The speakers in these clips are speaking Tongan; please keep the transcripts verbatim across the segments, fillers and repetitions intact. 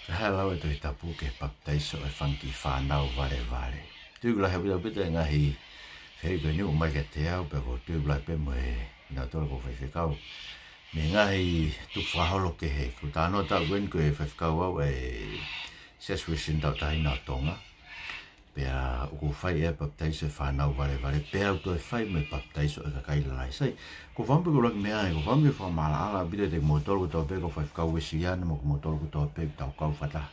Naʻe lau e Tohi Tapu ki he papitaiso ʻo e fanga kiʻi fānau valevale. Tui ʻoku lahi ʻaupito ʻaupito e ngaahi fehuʻi ko eni ʻoku ʻomai kiate au, pea ʻoku ou tui ʻoku lahi pē mo e nautolu ko e faifekau. Mei he ngaahi tukufakaholo kehe, ko e talanoa atu ko eni ko e faifekau au ʻa e Siasi Uēsiliana Tauʻatāina ʻo Tonga. Pea ʻoku fai e papitaiso e fānau valevale, pea ʻoku toe fai mo e papitaiso e kakai lalahi. Sai, ʻoku ou fakaʻamu pē ke u ʻuluaki meʻa ai, ʻoku ou fakaʻamu ke fakamaʻalaʻala ʻaupito kiate kimoutolu kotoa pē ko e faifekau Uēsiliana mo kimoutolu kotoa pē ʻoku tau kau fakataha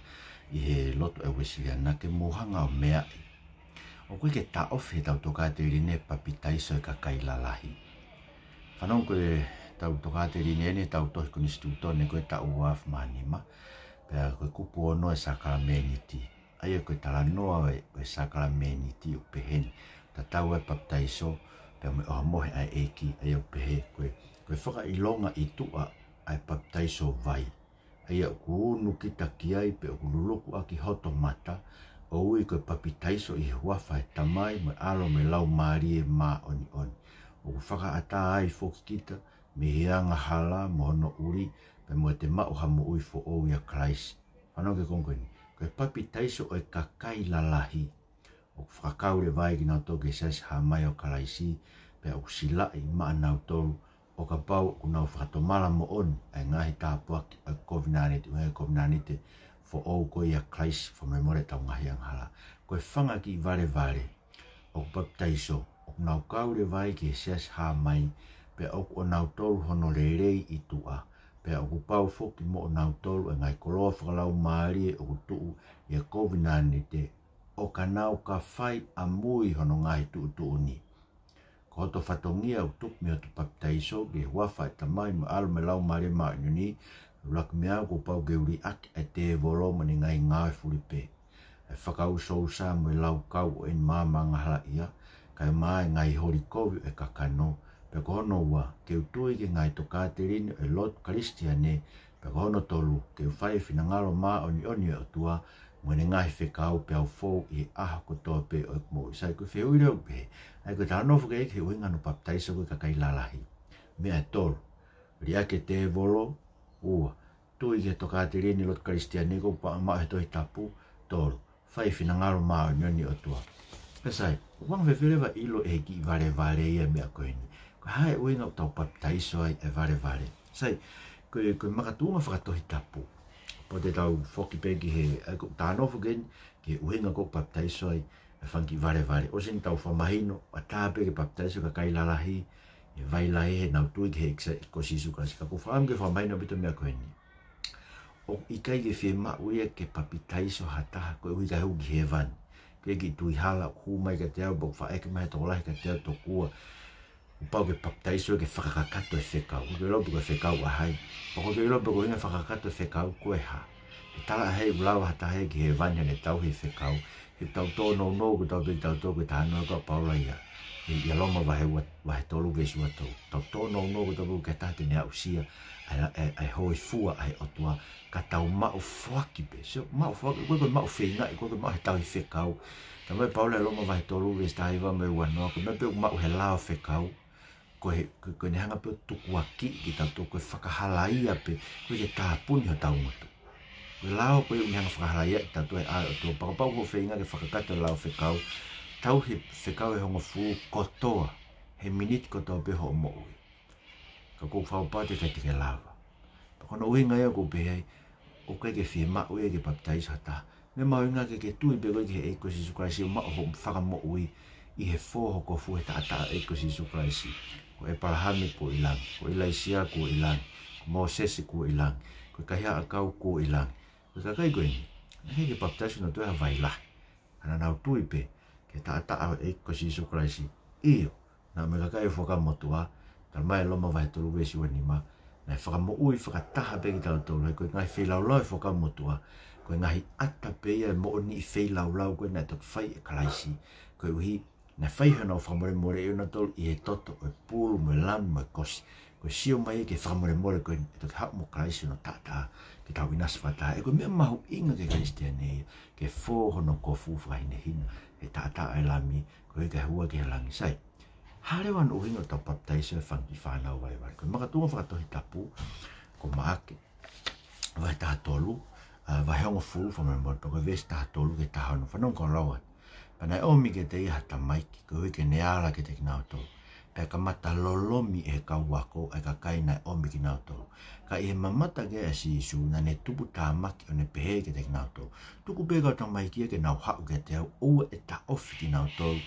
ʻi he lotu ʻa e Uēsiliana ke mou hanga ʻo meaʻi. ʻOku ʻikai ke taʻofi ʻe heʻetau tokāteline e papitaiso e kakai lalahi. Fanongo, ko ʻetau tokāteline ʻeni, ʻetau tohi konisitūtone ko e taʻu ua afe mā nima, pea ko e kupu ono e sākalamēniti. ʻA ia ko e talanoa ʻo e, ʻo e sākalamēniti ʻoku peheni. Tatau e papitaiso pea mo e ʻohomohe ʻa e ʻEiki, ʻa ia ʻoku pehē ko e, ko e fakaʻilonga ʻi tuʻa ʻa e papitaiso vai. ʻA ia ʻoku unu kita ki ai pea ʻoku luluku ʻaki hoto mata, ʻo ui ko e papitaiso ʻi he huafa ʻo e Tamai mo e ʻAlo mo e Laumālie Māʻoniʻoni. ʻOku fakaʻatā ai foki kita mei he angahala mo hono ʻuli, pea mo ʻete maʻu ha moʻui foʻou ʻia Kalaisi. Fanongo ki he konga ko eni. Ko e papitaiso ʻo e kakai lalahi, ʻoku fakakau leva ai kinautolu ki he Siasi Hā Mai ʻo Kalaisi, pea ʻoku silaʻi maʻanautolu ʻo kapau ʻoku nau fakatomala moʻoni ʻa e ngaahi tāpuaki ʻa e kovinānite, ʻa e kovinānite foʻou ko ia ʻia Kalaisi, fakamolemole ʻetau ngaahi angahala. Ko e fanga kiʻi valevale ʻoku papitaiso, ʻoku nau kau leva ai ki he Siasi Hā Mai, pea ʻoku ʻonautolu hono lelei ʻi tuʻa, pea ʻoku pau foki moʻonautolu e ngaahi koloa fakalaumālie ʻoku tuʻu ʻi he kovinānite, ʻo ka nau ka fai ʻamui hono ngaahi tuʻutuʻuni. Ko hoto fatongia ʻoku tupu mei hoto papitaiso ki he huafa ʻo e Tamai mo e ʻAlo mo e Laumālie Māʻoniʻoni, ʻuluaki meʻa kuo pau ke u liʻaki ʻa e tēvolo mo ʻene ngaahi ngāue fulipē, ʻa e fakaʻusoʻusa mo e laukau ʻo ʻene maama angahalaʻia, kae ʻumaʻā e ngaahi holi kovi ʻo e kakano, pea ko hono ua, ke u tui ki he ngaahi tokāteline ʻo e lotu Kalisitiane, pea ko hono tolu, ke u fai e finangalo māʻoniʻoni ʻo e ʻOtua mo ʻene ngaahi fekau, pea u fou ʻi he ʻaho kotoa pē ʻo ʻeku moʻui. Sai, ko e fehuʻi leva ʻoku pehē, ʻa ia ko e talanoa foki ki he ʻuhinga hono papitaiso ko e kakai lalahi. Meʻa ʻe tolu: liʻaki e tēvolo. Ua, tui ki he tokāteline lotu Kalisitiane kuo pā maʻu he Tohi Tapu. Tolu, fai e finangalo māʻoniʻoni ʻo e ʻOtua. Pea sai, ʻoku anga fēfē leva ʻilo ʻe he kiʻi valevale ia e meʻa ko eni? Ko e hā e ʻuhinga ʻoku tau papitaiso ai e valevale? Sai, ko e, ko e makatuʻunga fakatohitapu. Pea te tau foki pē ki he, ʻa ia ko e talanoa foki eni ki he ʻuhinga ʻoku papitaiso ai e fanga kiʻi valevale. ʻOsi eni ʻetau fakamahino, ʻatā pē ke papitaiso e kakai lalahi he vai lahi heʻenau tui ki he ʻEiki ko Sīsū Kalaisi. Ka ʻoku ou fakaʻamu ke fakamahino ʻaupito e meʻa ko eni. ʻOku ʻikai ke fiemaʻu ia ke papitaiso ha taha koeʻuhi kae hū ki hēvani. Ko e kiʻi tui hala ʻoku hū mai kiate au, pea ʻoku faʻa ʻeke mai ʻe he tokolahi kiate au tokua, kuo pau ke papitaiso ke fakakakato e fekau. ʻOku ʻikai ke u ʻilo pe ko e fekau ʻa hai. Pea ʻoku ʻikai ke u ʻilo pe ko e ʻuhinga e fakakakato e fekau ko e hā. Ke tala ʻe he ʻū lao ha taha ia ki hēvani heʻene tauhi e fekau. He ʻoku tau tōnounou kotoa pē kitautolu ki he talanoa ko ia ʻa Paula ia ʻi, ʻia Loma vahe ua, vahe tolu veesi ua tolu. Tau tōnounou kotoa pē ki ha taha te ne aʻusia ʻa e, ʻa e, ʻa e hōifua ʻa e ʻOtua, ka tau maʻu foaki pē. Sio, maʻu foaki, ʻoku ʻikai ko e maʻu feingaʻi, ʻoku ʻikai ko e maʻu he tauhi fekau. Talamai ʻe Paula ʻi Loma vahe tolu veesi taha hiva mo e ua noa, ko e meʻa pē ʻoku maʻu he lao fekau, ko e, ko, ko ʻene hanga pē ʻo tukuakiʻi kitautolu, ko e fakahalaia pē, ko e ke tāpuni hotau ngutu. Ko e lao ko ia ʻoku ne hanga ʻo fakahalaia kitautolu he ʻao ʻo e ʻOtua. Pea kapau ʻoku feinga ke fakakakato e lao fekau, tauhi e fekau ʻe hongofulu kotoa he miniti kotoa pē hoʻo moʻui. Ka ʻoku ou fakapapau ʻe ʻikai te ke lava. Pea ko hono ʻuhinga ia ʻoku ou pehē ai, ʻoku ʻikai ke fiemaʻu ia ke papitaiso ha taha. Meʻa mahuʻinga ke ke tui pē koe ki he ʻEiki ko Sīsū Kalaisi ʻo maʻu hoʻo fakamoʻui ʻi he fō ho kofu he taʻataʻa ʻo e ʻEiki ko Sīsū Kalaisi. Ko ʻĒpalahame kuo ʻi langi, ko ʻIlaisiā kuo ʻi langi, ko Mōsese kuo ʻi langi, ko e kaihaʻa ʻakau kuo ʻi langi. Ko e kakai ko eni, naʻe ʻikai ke papitaiso nautolu he vai lahi. Ka naʻa nau tui pē ki he taʻataʻa ʻo e ʻEiki ko Sīsū Kalaisi. ʻIo, naʻa mo e kakai ʻo e Fuakava Motuʻa, talamai ʻe Loma vahe tolu veesi ua nima, naʻe fakamoʻui fakataha pē kitautolu, he ko e ngaahi feilaulau ʻo e Fuakava Motuʻa, ko e ngaahi ʻata pē ia e moʻoniʻi feilaulau ko ē naʻe toki fai ʻe Kalaisi, koeʻuhi naʻe fai honau fakamolemoleʻi ʻonautolu ʻi he toto ʻo e pulu mo e lami mo e kosi. Ko e sio mai ia ki he fakamolemole ko ē ʻe toki haʻu mo Kalaisi hono taʻataʻa ke tau ʻinasi fakataha. Ē, ko e meʻa mahuʻinga ki he Kalisitiane ia, ke fō hono kofu fakahinehina he taʻataʻa ʻo e Lami, koeʻuhi kae hū ia ki he langi. Sai, hā leva hono ʻuhinga ʻoku tau papitaiso e fanga kiʻi fānau valevale? Ko e makatuʻunga fakatohitapu, ko Maʻake vahe taha tolu, ʻa, vahe hongofulu, fakamolemole, pea ko e veesi taha tolu ki he taha ono, fanongo kau lau atu. Pea naʻe ʻomi kiate ia ha tamaiki, koeʻuhi ke ne ala kiate kinautolu. Pea kamata lolomi ʻe he kau ako ʻa e kakai naʻe ʻomi kinautolu. Ka ʻi he mamata ki ai ʻa Sīsū, naʻa ne tuputāmaki ʻo ne pehē kiate kinautolu, Tuku pē ʻa e kau tamaiki ia ke nau haʻu kiate au, ʻoua ʻe taʻofi kinautolu,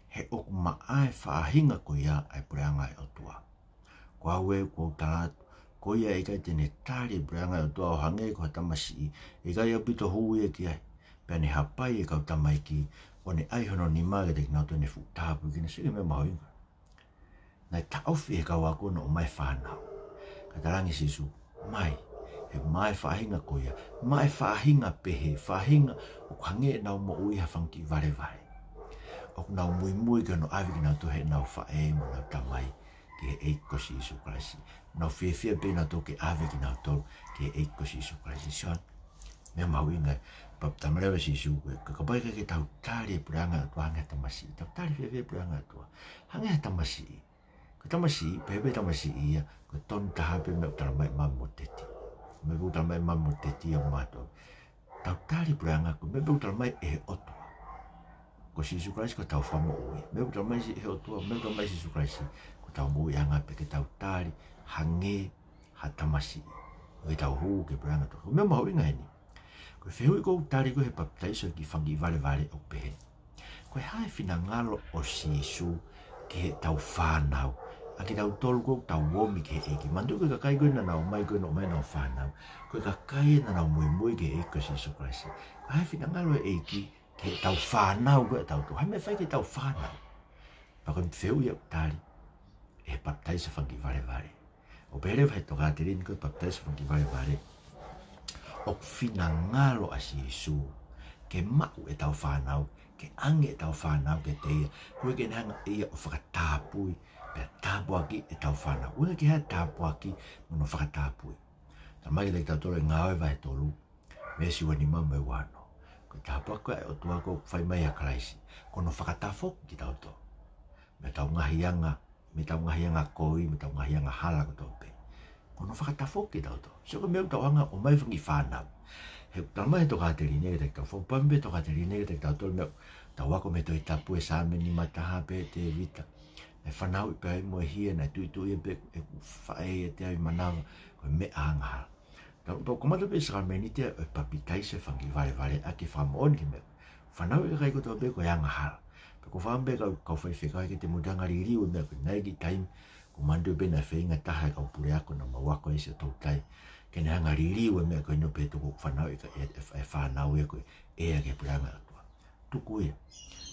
he ʻoku maʻa e faʻahinga ko ia ʻa e puleʻanga ʻo e ʻOtua. Ko au ē, ʻoku ou tala atu, ko ia ʻe ʻikai te ne tali e puleʻanga ʻo e ʻOtua ʻo hangē ko ha tamasiʻi, ʻe ʻikai ʻaupito hū ia ki ai. Pea ne hapai e kau tamaiki, ʻo ne ʻai hono nima kiate kinautolu, ʻo ne fuʻu tāpuekina. Sio ki he meʻa mahuʻinga. Naʻe taʻofi ʻe he kau ako ʻo ne ʻomai e fānau. Ka talaange ʻe Sīsū, ʻomai, he maʻa e faʻahinga ko ia, maʻa e faʻahinga pehē, faʻahinga ʻoku hangē ʻenau moʻui ha fanga kiʻi valevale. ʻOku nau muimui ki hono ʻave kinautolu ʻe heʻenau faʻē mo ʻenau tamai ki he ʻEiki ko Sīsū Kalaisi. Nau fiefia pē kinautolu ke ʻave kinautolu ki he ʻEiki ko Sīsū Kalaisi. Sio, meʻa mahuʻinga, pea talamai leva ʻe Sīsū, ko e, kapau ʻe ʻikai ke tau tali e puleʻanga ʻo e ʻOtua hangē ha tamasiʻi, tau tali fiefia e puleʻanga ʻo e ʻOtua hangē ha tamasiʻi. Ko e tamasiʻi, pehē pē tamasiʻi ia, ko e tonu taha pē meʻa ʻoku talamai ʻe mami mo teti. Meʻa ʻoku talamai ʻe mami mo teti ia mo mātou. Tau tali e puleʻanga ko e meʻa pē ʻoku talamai ʻe he ʻOtua. Ko Sīsū Kalaisi ko hotau fakamoʻui. Meʻa ʻoku talamai ʻe he ʻOtua, meʻa ʻoku talamai ʻe Sīsū Kalaisi ko hotau moʻuiʻanga, pea ke tau tali hangē ha tamasiʻi. ʻOua te tau hū ki he puleʻanga ʻo e ʻOtua. Ko e meʻa mahuʻinga eni. Ko e fehuʻi ʻoku tali ko ē he papitaiso ki he fanga kiʻi valevale ʻoku pehē, ko e hā e finangalo ʻo Sīsū ki heʻetau fānau? ʻA kitautolu ʻoku tau ō mai ki he ʻEiki. Manatuʻi ko e kakai ko ē naʻa nau ō mai ko ē ʻo ne ʻomai ʻenau fānau, ko e kakai ē naʻa nau muimui ki he ʻEiki ko Sīsū Kalaisi. Ko e hā e finangalo ʻo e ʻEiki ki heʻetau fānau ko ē ʻatautolu? Hā e meʻa ʻe fai ki heʻetau fānau? Pea ko e fehuʻi ia ʻoku tali ʻe he papitaiso fanga kiʻi valevale. ʻOku pehē leva ʻe he tokāteline ko e papitaiso fanga kiʻi valevale, ʻoku finangalo ʻa Sīsū ke maʻu ʻetau fānau, ke ʻange ʻetau fānau kiate ia, koeʻuhi ke ne hanga ʻe ia ʻo fakatapui pea tāpuakiʻi ʻetau fānau. ʻUhinga ki he tāpuaki mo hono fakatapui. Talamai kiate kitautolu ʻe Ngāue vahe tolu, veesi ua nima mo e ua ono. Ko e tāpuaki ʻa e ʻOtua ʻoku fai mai ʻia Kalaisi, ko hono fakatafoki kitautolu mei heʻetau ngaahi anga, mei heʻetau ngaahi anga kovi, mei heʻetau ngaahi angahala kotoa pē. Ko hono fakatafoki kitautolu. Sio ki he meʻa ʻoku tau hanga ʻo ʻomai e fanga kiʻi fānau. He ʻoku talamai ʻe he tokāteline kiate kitautolu, fakaʻapaʻapa pē tokāteline kiate kitautolu, meʻa ʻoku tau ako mei he Tohi Tapu, ʻa e Saame nima taha pē, Tēvita. Naʻe fanauʻi pē ia mo e hia, naʻe tuituʻia pē ʻe he faʻē ʻiate ia ʻi manava, ko e meʻa angahala. Tau, tau kamata pē ʻi he sākalameniti ʻo e papitaiso e fanga kiʻi valevale ʻaki e fakamoʻoni ki he meʻa. Fanauʻi e kakai kotoa pē ko e angahala. Pea ko e fakaʻamu pē kau, kau faifekau, ʻikai te mou toe hanga liliu e meʻa ko eni. Naʻe ʻi ai e kiʻi taimi, ʻoku ou manatuʻi pē naʻe feinga taha e kau puleako naʻa mau ako ai ʻi Siaʻatoutai ke ne hanga liliu e meʻa ko eni ʻo pehē tuku fanauʻi e ka, e, e, e fānau ia ko e heʻene puleʻanga ʻOtua. Tuku ia.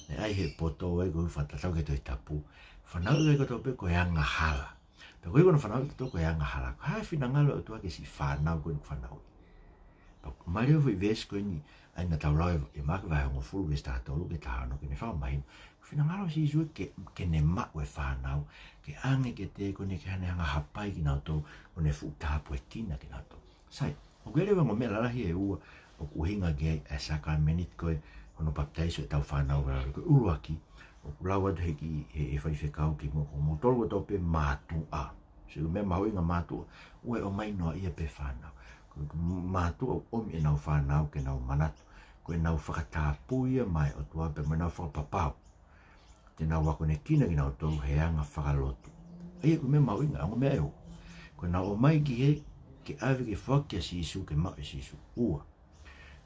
Naʻe ʻai he poto ai ko e fakatatau ki he Tohi Tapu. Fanauʻi e kakai kotoa pē ko e angahala. Pea ko e ʻuhinga hono fanauʻi ʻatautolu ko e angahala. Ko e hā e finangalo ʻo e ʻOtua ki he siʻi fānau ko eni ʻoku fanauʻi? Pea ʻomai leva e foʻi veesi ko eni, ʻa ia naʻa tau lau ʻi he Maʻake vahe hongofulu veesi taha tolu ki he taha ono ke ne fakamahino. Finangalo ʻo Sīsū ke, ke ne maʻu e fānau, ke ʻange kiate ia ko ʻene hanga ʻo hapai kinautolu, ko ʻene fuʻu tāpuekina kinautolu. Sai, ʻoku ʻi ai leva e ongo meʻa lalahi ʻe ua ʻoku ʻuhinga ki ai e sākalameniti ko ē hono papitaiso ʻetau fānau valevale. Ko e ʻuluaki, ʻoku lau atu ʻe he kiʻi, ʻe he, ʻe he faifekau kimuʻa, ko moutolu kotoa pē mātuʻa. Sio ki he meʻa mahuʻinga, mātuʻa ʻoku ʻomai noaʻia pē fānau. Ko e mātuʻa ʻoku ʻomi ʻenau fānau ke nau manatu ko ʻenau fakatapui ia maʻa e ʻOtua pea mo ʻenau fakapapau te nau akonekina kinautolu he anga fakalotu. ʻA ia ko e meʻa mahuʻinga, ongo meʻa ʻe ua. Ko ʻenau ō mai ki hē, ke ʻave ke foaki kia Sīsū, ke maʻu ʻe Sīsū. Ua,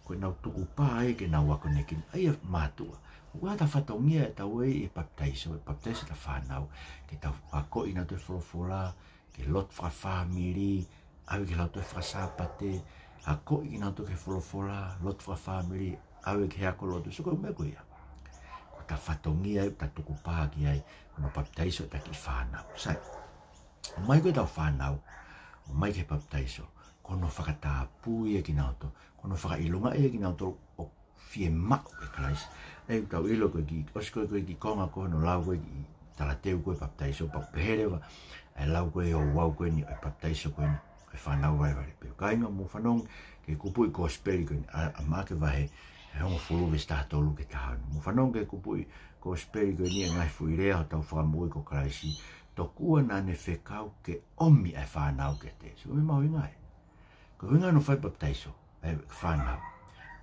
ko ʻenau tukupā ia ke nau akonekina. ʻA ia mātuʻa, ʻoku ʻi ai hotau fatongia ʻe tau ʻi he papitaiso, e papitaiso ʻetau fānau, ke tau akoʻi kinautolu e folofola, ke lotu fakafāmili, ʻave ki he lautohi fakasāpate, akoʻi kinautolu ki he folofola, lotu fakafāmili, ʻave ki he ako lotu, sio ki he meʻa ko ia. Ko hotau fatongia ia, ʻoku tau tukupā ki ai, ko hono papitaiso ʻetau kiʻi fānau. Sai, ʻomai ko ē ʻetau fānau, ʻomai ki he papitaiso, ko hono fakatapui ia kinautolu, ko hono fakaʻilongaʻi ia kinautolu ʻoku fiemaʻu ʻe Kalaisi. ʻA ia ʻoku tau ʻilo ko e kiʻi, ʻosi ko ē ko e kiʻi konga ko hono lau ko ē kiʻi talateu ko e papitaiso, pea pehē leva ʻa e lau ko ē ʻo e ouau ko eni ʻo e papitaiso ko eni ʻo e fānau valevale. Pea kāinga, mou fanongo ki he kupuʻi kosipeli ko eni, ʻa, ʻa Maʻake vahe hongofulu veesi taha tolu ki he taha ono. Mou fanongo ki he kupuʻi kosipeli ko eni, ʻa e ngaahi foʻi lea ʻo hotau Fakamoʻui ko Kalaisi. Tokua naʻa ne fekau ke ʻomi ʻa e fānau kiate ia. Sio ki he meʻa mahuʻinga ē. Ko e ʻuhinga hono fai e papitaiso, ʻa e fānau.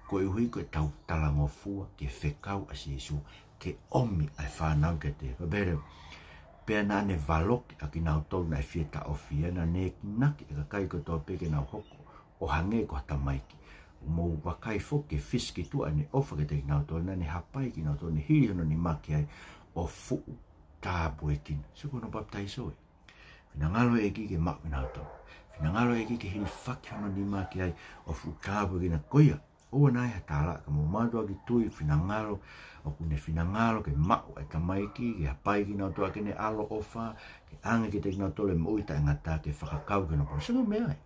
Koeʻuhi ko ʻetau talangofua ki he fekau ʻa Sīsū ke ʻomi ʻa e fānau kiate ia. Pea pehē leva, pea naʻa ne valoki ʻa kinautolu naʻe fie taʻofi ia, naʻa ne enginaki ʻa e kakai kotoa pē ke nau hoko ʻo hangē ko ha tamaiki. Mou vakai foki ki he fisi ki tuʻa ʻene ʻofa kiate kinautolu, naʻa ne hapai kinautolu, ne hili hono nima ki ai ʻo fuʻu tāpuekina. Sio ki hono papitaiso ē. Finangalo e ʻEiki ke maʻu kinautolu. Finangalo e ʻEiki ke hilifaki hono nima ki ai ʻo fuʻu tāpuekina. Ko ia, ʻoua naʻa ʻi ai ha tālaʻa, ka mou mātuʻaki tui, finangalo, ʻoku ne finangalo ke maʻu ʻa e tamaiki, ke hapai kinautolu ʻaki ʻene ʻaloʻofa, ke ʻange kiate kinautolu e moʻui taʻengata, ke fakakau ki hono pō. Sio ki he meʻa ē.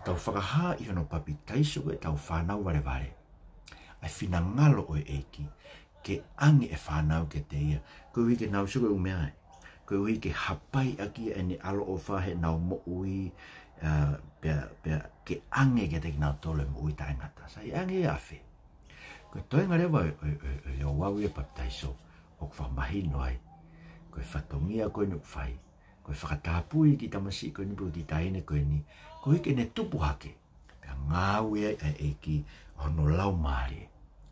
Tau fakahā ʻi hono papitaiso ko ē ʻetau fānau valevale ʻa e finangalo ʻo e ʻEiki ke ʻange e fānau kiate ia. Koeʻuhi ke nau, sio ki he ʻū meʻa ē, koeʻuhi ke hapai ʻaki ʻene ʻaloʻofa heʻenau moʻui, ā, pea, pea ke ʻange kiate kinautolu e moʻui taʻengata. Sai, ʻange ia ʻafē? Ko e toenga leva ʻo e, ʻo e, ʻo e, ʻo e ouau ia ʻo e papitaiso ʻoku fakamahino ai ko e fatongia ko eni ʻoku fai, ko e fakatapui e kiʻi tamasiʻi ko eni pe ko e kiʻi taʻahine ko eni, koeʻuhi ke ne tupu hake, pea ngāue ai ʻa e ʻEiki ʻi hono laumālie,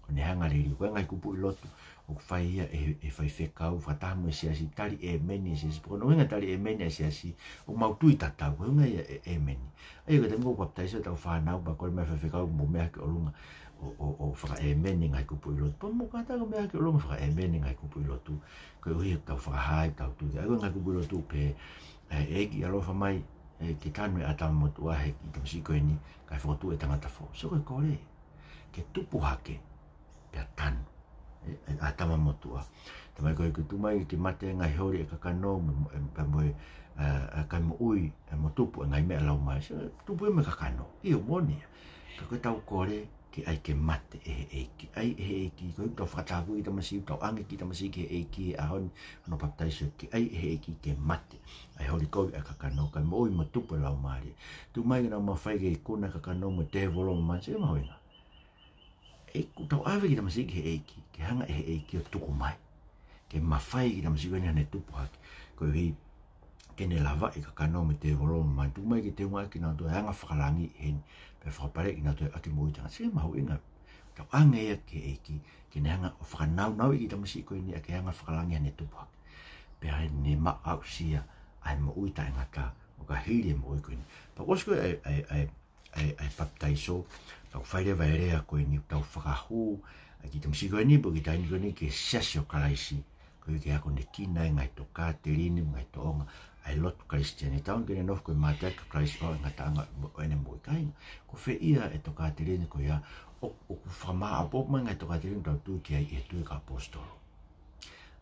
ʻo ne hanga ʻo liliu. Ko e ngaahi kupuʻi lotu ʻoku fai ia ʻe he, ʻe he faifekau, fakataha mo e siasi, tali ʻēmeni e siasi. Pea ko hono ʻuhinga tali ʻēmeni e siasi, ʻoku mau tui tatau, ko e ʻuhinga ia e ʻēmeni. ʻA ia ko e taimi ʻoku papitaiso ʻetau fānau, pea kole mai e faifekau mo meʻa hake ʻolunga ʻo, ʻo, ʻo fakaʻēmeni e ngaahi kupuʻi lotu. Pea mou kātaki ʻo meʻa hake ʻolunga ʻo fakaʻēmeni e ngaahi kupuʻi lotu. Koeʻuhi ʻoku tau fakahā ai ʻetau tui. ʻA ia ko e ngaahi kupuʻi lotu pē, ē, ʻEiki ʻaloʻofa mai, ē, ke tanu ʻa e ʻĀtama motuʻa he kiʻi tamasiʻi ko eni, kae fokotuʻu e tangata foʻou. Sio ko e kole ke tupu hake pea tanu ʻa e, ʻa e ʻĀtama motuʻa. Talamai ko e, ko e tuʻu mai ke mate e ngaahi holi ʻa e kakano, mo, mo, ē, pea mo e, ē, ē, kae moʻui, ē, mo tupu e ngaahi meʻa ʻa e laumālie. Sio, tupu ia mei he kakano. ʻIo, moʻoni ia. Ka ko ʻetau kole ke ʻai ke mate ʻe he ʻEiki. ʻAi ʻe he ʻEiki, koeʻuhi ʻoku tau fakatapui e kiʻi tamasiʻi, tau ʻange e kiʻi tamasiʻi ki he ʻEiki he ʻaho ni, hono papitaiso, ke ʻai ʻe he ʻEiki ke mate ʻa e holi kovi ʻa e kakano, kae moʻui mo tupu e laumālie. Tuʻu mai ke nau mafai ke ikuna e kakano mo e tēvolo mo mani, sio ki he mahuʻinga. ʻE, ʻoku tau ʻave e kiʻi tamasiʻi ki he ʻEiki, ke hanga ʻe he ʻEiki ʻo tuku mai, ke mafai e kiʻi tamasiʻi ko eni ʻo ne tupu hake, koeʻuhi ke ne lavaʻi e kakano mo e tēvolo mo mani. Tuku mai ke teunga ʻaki kinautolu ʻe he anga fakalangi heni, pea fakapaleʻi kinautolu ʻaki e moʻui taʻengata. Sio ki he mahuʻinga. Tau ʻange ia ki he ʻEiki ke ne hanga ʻo fakanaunauʻi e kiʻi tamasiʻi ko eni ʻaki e anga fakalangi ʻo ne tupu hake, pea ne maʻu, aʻusia ʻa e moʻui taʻengata ʻo ka hili e moʻui ko eni. Pea ʻosi ko ē ʻa e, ʻa e, ʻa e, ʻa e, ʻa e papitaiso, tau fai leva e lea ko eni, tau fakahū ʻa e kiʻi tamasiʻi ko eni pe ko e kiʻi taʻahine ko eni ki he siasi ʻo Kalaisi, koeʻuhi ke akonekina e ngaahi tokāteline mo e ngaahi tōʻonga ʻa e lotu Kalisitiane. Tau ʻoange ke ne nofo ko e mateaki ʻo Kalaisi ʻo e ngataʻanga ʻo ʻene moʻui. Kāinga, ko fē ia e tokāteline ko ia ʻo, ʻoku fakamāʻopoʻopo mai e ngaahi tokāteline ʻoku tau tui ki ai ʻi he tui ʻa e kau ʻaposetolo?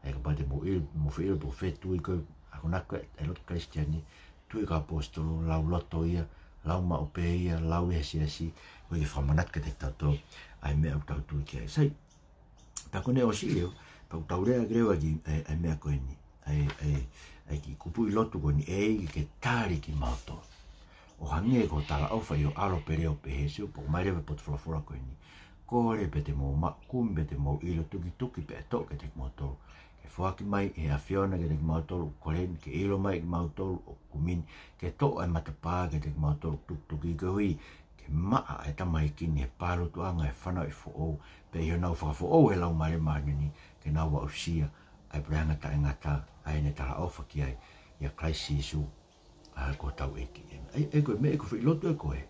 ʻA ia kapau te mou ʻilo, mou fie ʻilo pe ko fē tui ko ē ʻoku akonaki ai e lotu Kalisitiane, tui ʻa e kau ʻaposetolo, lau loto ia, lau maʻu pē ia, lau ia he siasi, koeʻuhi ke fakamanatu kiate kitautolu ʻa e meʻa ʻoku tau tui ki ai. Sai, pea ko ʻene ʻosi leva, pea ʻoku tau lea ki ai leva ki he, ʻa e, ʻa e meʻa ko eni, ʻa e, ʻa e, ʻa e kiʻi kupuʻi lotu ko eni, ʻEiki ke tali kimautolu ʻo hangē ko e talaʻofa ʻi ho ʻAlo pele ʻo pehē. Sio, pea ʻomai mai leva e potu folofola ko eni: Kole pea te mou maʻu, kumi pea te mou ʻilo, tukituki pea ʻe toʻo kiate kimoutolu. Ke foaki mai ʻe he ʻAfiona kiate kimautolu ʻoku kole ni, ke ʻilo mai ʻe kimautolu ʻoku kumi ni, ke toʻo ʻa e matapā kiate kimautolu ʻoku tukituki, koeʻuhi ke maʻa ʻa e tamaiki ni ʻi he pālutuʻanga ʻo e fanauʻi foʻou, pea ʻi honau fakafoʻou ʻe he Laumālie Māʻoniʻoni, ke nau aʻusia ʻa e puleʻanga taʻengata, ʻa ia ne talaʻofa ki ai ʻia Kalaisi Sīsū, ʻa, ko hotau ʻEiki. ʻE, ʻe, ko e meʻa, ko e foʻi lotu ē ko ē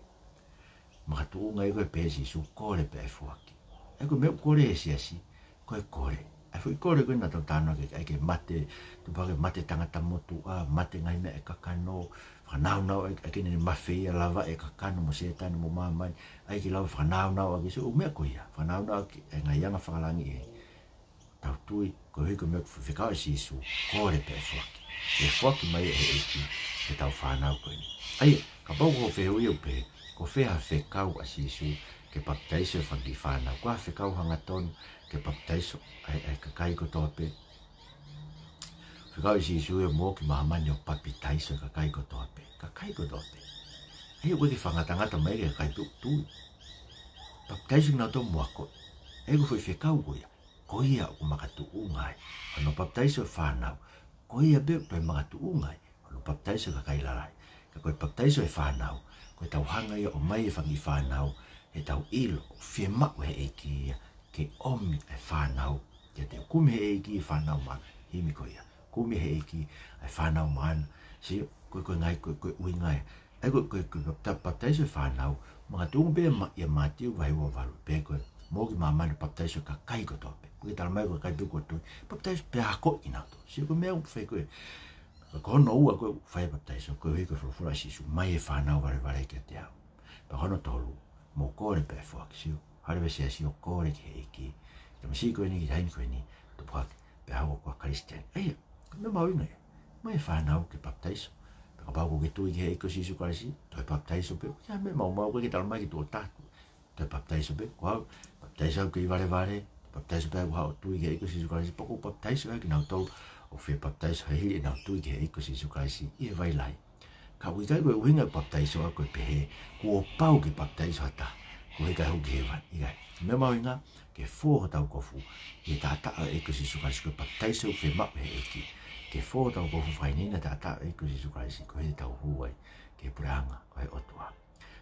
makatuʻunga ē ko ē pehē ʻe Sīsū, kole pea ʻe foaki. ʻE, ko e meʻa ʻoku kole ʻe he siasi, ko e kole. ʻA e foʻi kole ko ē naʻa tau talanoa ki ai, ʻai ke mate, tupu hake, mate tangata motuʻa, mate ngaahi meʻa ʻa e kakano, fakanaunau ʻaki, ʻaki ʻene mafeia, lavaʻi e kakano mo Sētane mo māmani, ʻai ke lava fakanaunau ʻaki, sio, ʻū meʻa ko ia, fakanaunau ʻaki e ngaahi anga fakalangi ē. Tau tui, koeʻuhi ko e meʻa ʻoku fekau ʻe Sīsū, kole pea ʻe foaki. ʻE foaki mai ʻe he ʻEiki ki heʻetau fānau ko eni. ʻA ia, kapau ko e fehuʻi ʻoku pehē, ko fē ha fekau ʻa Sīsū ke papitaiso e fanga kiʻi fānau? Ko e hā e fekau hangatonu ke papitaiso ai ʻa e kakai kotoa pē? Fekau ʻe Sīsū ia ʻo mou ō ki māmani ʻo papitaiso e kakai kotoa pē. Kakai kotoa pē. ʻA ia ʻoku ʻikai ke fakangatangata mai ki he kakai pē ʻoku tui. Papitaiso kinautolu mo akoʻi. ʻA ia ko e foʻi fekau ko ia. Ko ia ʻoku makatuʻunga ai hono papitaiso e fānau. Ko ia pē ʻoku toe makatuʻunga ai hono papitaiso e kakai lalahi. Ka ko e papitaiso e fānau, ko ʻetau hanga ia ʻo ʻomai e fanga kiʻi fānau He tau ʻilo, fiemaʻu he ʻEiki ia ke ʻomi e fānau. Ke te kumi he ʻEiki e fānau maʻana, himi ko ia. Kumi he ʻEiki e fānau maʻana. Sio, ko e, ko e ngaahi, ko e, ko e ʻuhinga ia. ʻA ia ko e, ko e, ko e papta-, papitaiso e fānau. Makatuʻunga pē ia ma-, ia Mātiu vahe ua valu. Pea ko e, mou ō ki māmani ʻo papitaiso e kakai kotoa pē. Ko e talamai ko e kakai pē kuo tui. Papitaiso pea akoʻi kinautolu. Sio ko e meʻa ʻoku fai ko ē. Ka ko hono ua ko ē ʻoku fai e papitaiso. Koeʻuhi ko e folofola ʻa Sīsū, ʻomai e fānau valevale kiate au. Pea ko hono tolu, mou kole pea ʻe foaki. Sio, hale veesi ʻa Sīsū, kole ki he ʻEiki. Tamasiʻi ko eni, ki he taʻahine ko eni, tupu hake, pea hoko ko ha Kalisitiane. ʻA ia, ko e meʻa mahuʻinga ia. ʻOmai e fānau ke papitaiso. Pea kapau ʻoku ke tui ki he ʻEiki ko Sīsū Kalaisi, toe papitaiso pē. Ko e meʻa maumau, ʻoku ʻikai ke talamai ke tuʻo taha. Toe papitaiso pē, ko au, papitaiso au kei valevale, papitaiso pē au ʻo tui ki he ʻEiki ko Sīsū Kalaisi, pea ʻoku ou papitaiso ai kinautolu ʻoku fie papitaiso he hili ʻenau tui ki he ʻEiki ko Sīsū Kalaisi ʻi he vai lahi. Ka ʻoku ʻikai ko e ʻuhinga e papitaiso ʻaʻaku ko e pehē kuo pau ke papitaiso ha taha koeʻuhi kae hū ki hēvani. ʻIkai. Meʻa mahuʻinga, ke fō hotau kofu ʻi he taʻataʻa ʻo e ʻEiki ko Sīsū Kalaisi, ko e papitaiso ʻoku fiemaʻu ʻe he ʻEiki. Ke fō hotau kofu fakahinehina e taʻataʻa ʻo e ʻEiki ko Sīsū Kalaisi, koeʻuhi te tau hū ai ki he puleʻanga ʻo e ʻOtua.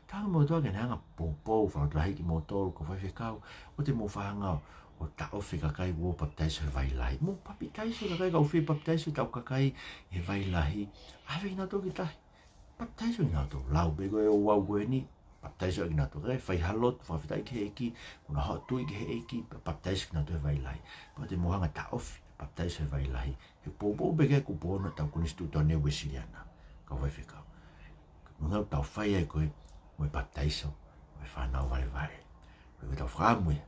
Tau mo tau ke ne hanga poupou, fakalotolahiʻi kimoutolu, kau faifekau, ʻoua te mou fakahanga ʻo taʻofi e kakai kuo papitaiso he vai lahi. Mou papitaiso e kakai, kau fie papitaiso ʻetau kakai he vai lahi. ʻAve kinautolu ki tahi. Papitaiso kinautolu. Lau pē ko e ʻoku ou ʻi heni, papitaiso kinautolu. Kakai fai ha lotu, fakafetaʻi ki he ʻEiki, kuo nau haʻu ʻo tui ki he ʻEiki, pea papitaiso kinautolu he vai lahi. Pea ʻoua te mou hanga ʻo taʻofi e papitaiso he vai lahi. He poupou pē ki ai e kupu ono ʻetau konisitūtone Uēsiliana. Kau faifekau. Ko e ʻuhinga ʻoku tau fai ai ko ē mo e papitaiso ʻo e fānau valevale. Ko e ʻuhinga ʻoku tau fakaʻamu ia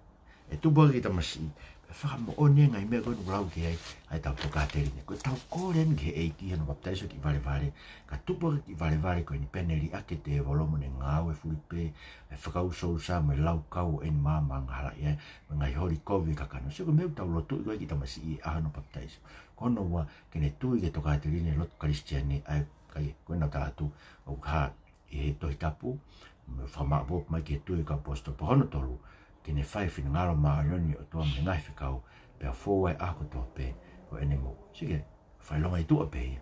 ʻe tupu hake e kiʻi tamasiʻi, pea fakamoʻoni e ngaahi meʻa ko ē ʻoku lau ki ai ʻa ʻetau tokāteline. Ko ʻetau kole eni ki he ʻEiki hono papitaiso e kiʻi valevale, ka tupu hake e kiʻi valevale ko eni pea ne liʻaki e tēvolo mo ʻene ngāue fulipē, ʻa e fakaʻusoʻusa mo e laukau ʻo ʻene maama angahalaʻia, mo e ngaahi holi kovi e kakano. Sio ko e meʻa ʻoku tau lotuʻi ko ē e kiʻi tamasiʻi ʻi he ʻaho hono papitaiso. Ko hono ua, ke ne tui ki he tokāteline lotu Kalisitiane, ʻa ia ko ē, ko ʻenau tala atu, ʻoku hā ʻi he Tohi Tapu, mo e fakamaʻopoʻopo mai ki he tui ʻa e kau ʻaposetolo. Pea hono tolu, ke ne fai e finangalo māʻoniʻoni ʻo e ʻOtua mo e ngaahi fekau, pea fou ai e ʻaho kotoa pē ʻo ʻene moʻui. Sio ki he fakaʻilonga ʻi tuʻa pē ia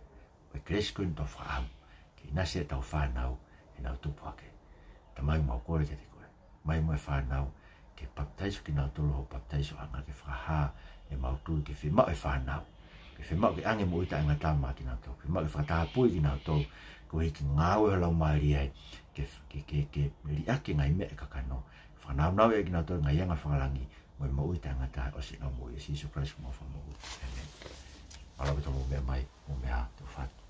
ʻo e kelesi ko eni ʻoku tau fakaʻamu ke ʻinasi ai ʻetau fānau heʻenau tupu hake. Tamai, mau kole kiate koe, ʻomai mo e fānau, ke papitaiso kinautolu ho papitaisoʻanga, ke fakahā ʻemau tui, ke fiemaʻu e fānau, ke fiemaʻu ke ʻoange moʻui taʻengata maʻa kinautolu, ke fiemaʻu ke fakatapui kinautolu, koeʻuhi ke ngāue ho Laumālie ai, ke, ke, ke, ke liʻaki e ngaahi meʻa ʻa e kakano, fakanaunau ai kinautolu he ngaahi anga fakalangi, mo e moʻui taʻengata ʻosi ʻenau moʻui. ʻIa Sīsū Kalaisi ko homau Fakamoʻui. ʻĒmeni. Mālō ʻaupito hoʻomou meʻa mai, mou meʻa ā, tuʻa ʻofa atu.